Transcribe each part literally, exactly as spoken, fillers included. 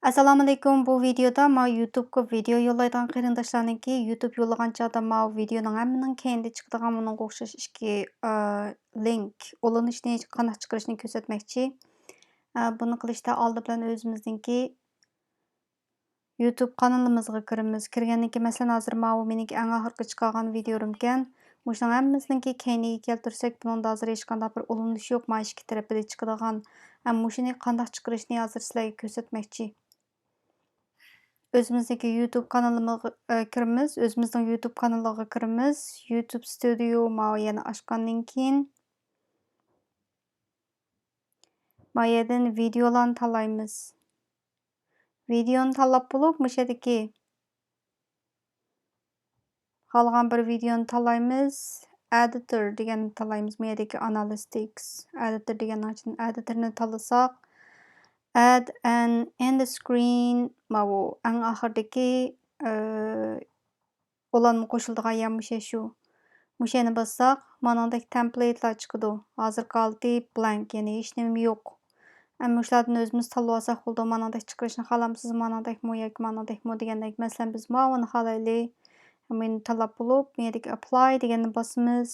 ئەسسالامۇئەلەيكۇم. بۇ ۋىدېودا ماۋۇ يۇتۇبقا ۋىدېو يوللايدىغان قېرىنداشلارنىڭكى يۇتۇب يوللىغان چاغدا ماۋۇ ۋىدېونىڭ ھەممىنىڭ كەينىدە چىقىدىغان بۇنىڭغا ئوخشاش ئىككى، ئە، لىنك، ئۇلىنىشنى قانداق چىقىرىشنى كۆرسەتمەكچى. ئە، بۇنى قىلىشتا ئالدى بىلەن ئۆزىمىزنىڭكى يۇتۇب قانىلىمىزغا كىرىمىز. كىرگەندىن كېيىن، مەسىلەن، ھازىر ماۋۇ مېنىڭكى ئەڭ ئاخىرقى چىقارغان ۋىدېولىرىمكەن. مۇشۇنىڭ ھەممىسىنىڭكى كەينىگە كەلتۈرسەك، بۇنىڭدا ھازىر ھېچقانداق بىر ئۇلىنىش يوق، مانا ئىككى تەرىپىدە چىقىدىغان. ھەم مۇشۇنى قانداق چىقىرىشنى ھازىر سىلەرگە كۆرسەتمەكچى. ئۆزىمىزنىڭكى يۇتۇب قانىلىمىزغا، ئە، كىرىمىز. ئۆزىمىزنىڭ يۇتۇب قانىلىغا كىرىمىز. يۇتۇب ستۇدىيو ماۋۇ يەنە ئاچقاندىن كېيىن، ما يەردىن ۋىدېئولارنى تاللايمىز. ۋىدېئونى تاللاپ بولۇپ، مۇشۇ يەردىكى خالىغان بىر ۋىدېئونى تاللايمىز. ئېدىتور دېگەننى تاللايمىز. ما يەردىكى ئانالىستىكس. ئېدىتور دېگەننىڭ ئىچىدىن ئېدىتورنى تاللىساق، ئاد ئېن ئېند سكرىن، ماۋۇ ئەڭ ئاخىرىدىكى، ئە، ئۇلانما قوشۇلىدىغان يەر مۇشۇ شۇ. مۇشۇنى باسساق، مانىڭدەك تېمپلېيتلار چىقىدۇ. ھازىرقى ھالىتى بلانك، يەنى ھېچنېمە يوق. ئەمما مۇشۇلاردىن ئۆزىمىز تاللىۋالساق بولىدۇ، مانىڭدەك چىقىرىشنى خالامسىزمۇ، مانىڭدەكمۇ ياكى مانىڭدەكمۇ دېگەندەك. مەسىلەن، بىز ماۋۇنى خالايلى. مېنى تاللاپ بولۇپ، بۇ يەردىكى ئەپلاي دېگەننى باسىمىز.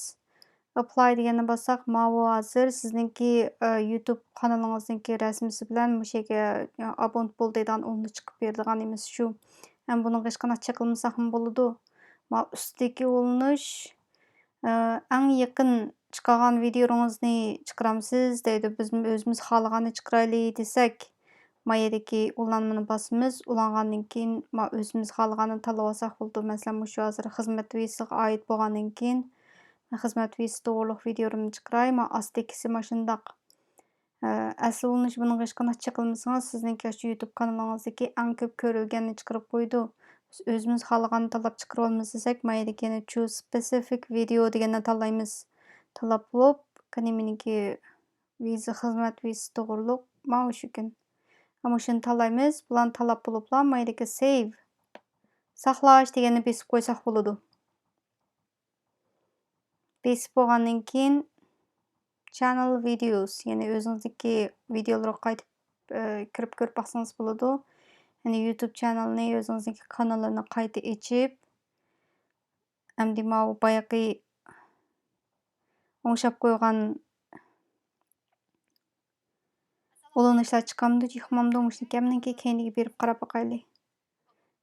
ئەپلاي دېگەننى باسساق، ماۋۇ ھازىر سىزنىڭكى، ئە، يۇتۇب قانىلىڭىزنىڭكى رەسىمىسى بىلەن مۇشۇ يەرگە، ئە، ئابونت بول دەيدىغان ئۇلىنىش چىقىپ بېرىدىغان نېمىسى شۇ. ھەم بۇنىڭغا ھېچقانداق چېقىلمىساقمۇ بولىدۇ. ماۋۇ ئۈستىدىكى ئۇلىنىش، ئە، ئەڭ يېقىن چىقارغان ۋىدېولىرىڭىزنى چىقىرامسىز دەيدۇ. بىز ئۆزىمىز خالىغاننى چىقىرايلى دېسەك، ما يەردىكى ئۇلانمىنى باسىمىز. ئۇلانغاندىن كېيىن، ما ئۆزىمىز خالىغاننى تاللىۋالساق بولىدۇ. مەسىلەن، مۇشۇ ھازىر خىزمەت ۋىزىسىغا ئائىت بولغاندىن كېيىن، خىزمەت ۋىزىسى توغرۇلۇق ۋىدېولىرىمنى چىقىراي. ما ئاستىدىكىسى ماشۇنداق. ئە، ئەسلى ئۇلىنىشى بۇنىڭغا ھېچقانداق چېقىلمىسىڭىز، سىزنىڭكى شۇ يۇتۇب قانىلىڭىزدىكى ئەڭ كۆپ كۆرۈلگەننى چىقىرىپ قويىدۇ. بىز ئۆزىمىز خالىغاننى تاللاپ چىقىرىۋالىمىز دېسەك، ما يەردىكى يەنە چۇز سپېسىفىك ۋىدېئو دېگەننى تاللايمىز. تاللاپ بولۇپ، قېنى مېنىڭكى ۋىزا، خىزمەت ۋىزىسى توغرۇلۇق ماۋۇ شۇكەن. مۇشۇنى تاللايمىز. بۇلارنى تاللاپ بولۇپلا، ما يەردىكى سېيۋ، ساقلاش دېگەننى بېسىپ قويساق بولىدۇ. بېسىپ بولغاندىن كېيىن، چاننېل ۋىدېوس، يەنى ئۆزىڭىزنىڭكى ۋىدېولىرىغا قايتىپ، ئە، كىرىپ كۆرۈپ باقسىڭىز بولىدۇ. يەنى يۇتۇب چاننېلنى، ئۆزىڭىزنىڭكى قانىلىنى قايتا ئېچىپ، ئەمدى ماۋۇ بايىقى ئوڭشاپ قويغان ئۇلىنىشلار چىقامدۇ، چىقمامدۇ، مۇشۇنىڭكى ھەممىنىڭكى كەينىگە بېرىپ قاراپ باقايلى.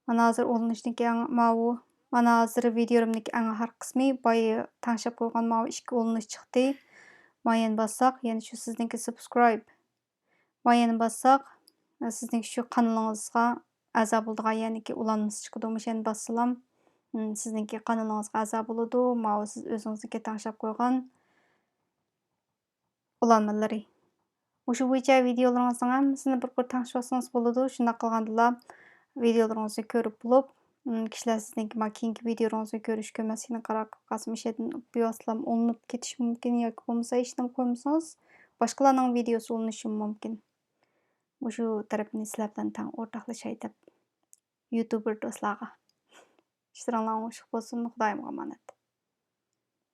مانا ھازىر ئۇلىنىشنىڭكى ئەڭ ماۋۇ. مانا ھازىر ۋىدېئولىرىمنىڭكى ئەڭ ئاخىرقى قىسمى، بايا تەڭشەپ قويغان ماۋۇ ئىككى ئۇلىنىش چىقتى. ما يەنە باسساق، يەنە شۇ سىزنىڭكى سبسكرايب. ما يەنە باسساق، سىزنىڭكى شۇ قانىلىڭىزغا ئەزا بولىدىغان يەنىكى ئۇلانمىسى چىقىدۇ. مۇشۇنى باسسىلام، م، سىزنىڭكى قانىلىڭىزغا ئەزا بولىدۇ. ماۋۇ سىز ئۆزىڭىزنىڭكى تەڭشەپ قويغان ئۇلانمىلىرى. مۇشۇ بويىچە ۋىدېئولىرىڭىزنىڭ ھەممىسىنى بىر قۇر تەڭشىۋالسىڭىز بولىدۇ. شۇنداق قىلغاندىلا ۋىدېئولىرىڭىزنى كۆرۈپ بولۇپ، م، كىشىلەر سىزنىڭكى ما كېيىنكى ۋىدېئولىرىڭىزنى كۆرۈشكە مەسىلەن قاراپ قالسا، مۇشۇ يەردىن بىۋاسىتىلا ئۇلىنىپ كېتىشى مۇمكىن ياكى بولمىسا ھېچنېمە قويمىسىڭىز، باشقىلارنىڭ ۋىدېئوسى ئۇلىنىشىمۇ مۇمكىن. مۇشۇ تەرىپىنى سىلەر بىلەن تەڭ ئورتاقلىشاي دەپ، يۇتۇبېر دوستلارغا. ئىشلىرىڭلار ئوڭۇشلۇق بولسۇن، خۇدايىمغا ئامانەت.